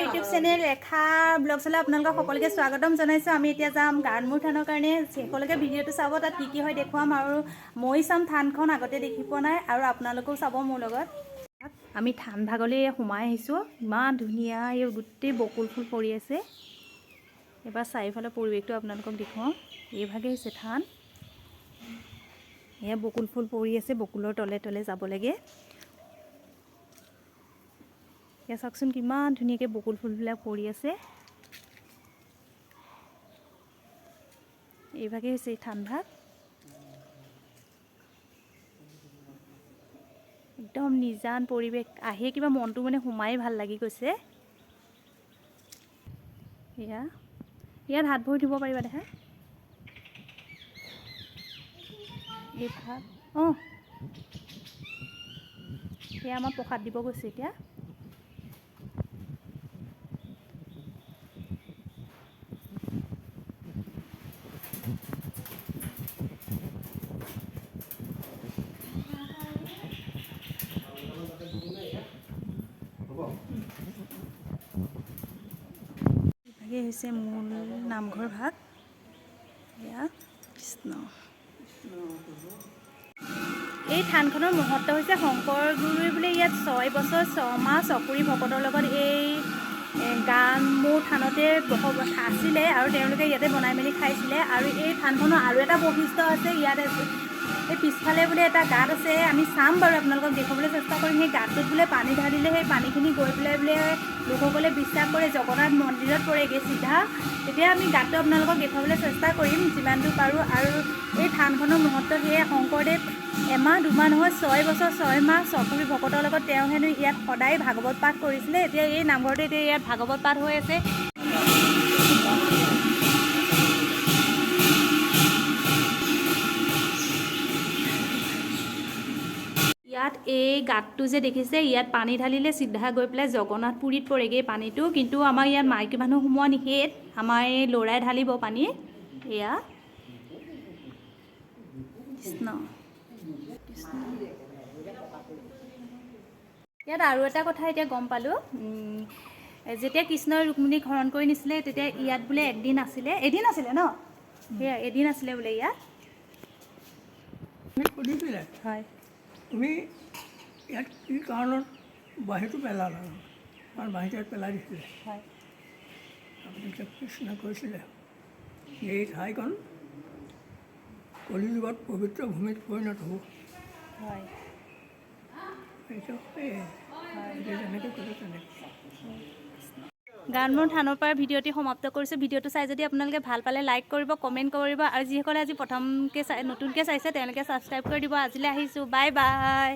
YouTube channel ৰেখা ব্লগছলৈ আপোনালোকক সকলোকে স্বাগতম জনাইছোঁ। আমি এতিয়া যাম গাঁৱমূৰ থানৰ কাৰণে। শেষলৈকে ভিডিঅ'টো চাব, তাত কি কি হয় দেখুৱাম। আৰু মই চাম থানখন, আগতে দেখি পোৱা নাই, আৰু আপোনালোকেও চাব মোৰ লগত। আমি থান ভাগলৈ সোমাই আহিছোঁ। ইমান ধুনীয়া, এই গোটেই বকুল ফুল পৰি আছে। এবাৰ চাৰিওফালে পৰিৱেশটো আপোনালোকক দেখুৱাওঁ। এইভাগেই হৈছে থান। এয়া বকুল ফুল পৰি আছে, বকুলৰ তলে তলে যাব লাগে। এয়া চাওকচোন, কিমান ধুনীয়াকৈ বকুল ফুলবিলাক পৰি আছে। এইভাগেই হৈছে এই থানভাগ। একদম নিজান পৰিৱেশ, আহিয়ে কিবা মনটো মানে সোমাই ভাল লাগি গৈছে। এয়া ইয়াত হাত ভৰি ধুব পাৰিবা দেখা। এই ভাগ অঁ, সেয়া আমাৰ প্ৰসাদ দিব গৈছে এতিয়া। ইভাগেই হৈছে মূল নামঘৰ ভাগ। এয়া কৃষ্ণ। এই থানখনৰ মহত্ব হৈছে শংকৰ গুৰুৱে বোলে ইয়াত 6 বছৰ 6 মাহ 6 কুৰি ভকতৰ লগত এই গান মোৰ থানতে বসবাস আছিলে আৰু তেওঁলোকে ইয়াতে বনাই মেলি খাইছিলে। আৰু এই থানখনৰ আৰু এটা বৈশিষ্ট্য আছে ইয়াত, এই পিছফালে বোলে এটা গাঁত আছে। আমি চাম বাৰু, আপোনালোকক দেখুৱাবলৈ চেষ্টা কৰিম। সেই গাঁতটোত বোলে পানী ঢালিলে সেই পানীখিনি গৈ পেলাই বোলে লোকসকলে বিশ্বাস কৰে জগন্নাথ মন্দিৰত পৰেগৈ চিধা। তেতিয়া আমি গাঁতটো আপোনালোকক দেখুৱাবলৈ চেষ্টা কৰিম যিমানটো পাৰোঁ। আৰু এই থানখনৰ মহত্ব সেয়ে, শংকৰদেৱ এমাহ দুমাহ নহয়, 6 বছৰ 6 মাহ 6 কুৰি ভকতৰ লগত তেওঁ হেনো ইয়াত সদায় ভাগৱত পাঠ কৰিছিলে। এতিয়া এই নামঘৰটো, এতিয়া ইয়াত ভাগৱত পাঠ হৈ আছে। ইয়াত এই গাঁতটো যে দেখিছে, ইয়াত পানী ঢালিলে চিধা গৈ পেলাই জগন্নাথ পুৰীত পৰেগৈ পানীটো। কিন্তু আমাৰ ইয়াত মাইকী মানুহ সোমোৱা নিষেধ, আমাৰ এই ল'ৰাই ঢালিব পানী। এয়া কৃষ্ণ কৃষ্ণ। ইয়াত আৰু এটা কথা এতিয়া গম পালোঁ, যেতিয়া কৃষ্ণই ৰুক্মিণীক হৰণ কৰি নিছিলে, তেতিয়া ইয়াত বোলে একদিন আছিলে। এদিন আছিলে ন? সেয়া এদিন আছিলে বোলে ইয়াত। তুমি সুধিছিলে, হয়। তুমি ইয়াত কি কাৰণত বাঁহীটো পেলালা? আমাৰ বাঁহীটো ইয়াত পেলাই দিছিলে। হয়। আপুনি এতিয়া কৃষ্ণ কৈছিলে, এই ঠাইখন কলিযুগত পবিত্ৰ ভূমিত পৰিণত হ'ব। হয়। সেইটো এই এতিয়া যেনেকৈ কৈছে তেনেকৈ। গানমৰ থানৰ পৰা ভিডিঅ'টি সমাপ্ত কৰিছোঁ। ভিডিঅ'টো চাই যদি আপোনালোকে ভাল পালে লাইক কৰিব, কমেণ্ট কৰিব আৰু যিসকলে আজি প্ৰথমকৈ চাই, নতুনকৈ চাইছে, তেওঁলোকে ছাবস্ক্ৰাইব কৰি দিব। আজিলৈ আহিছোঁ, বাই বাই।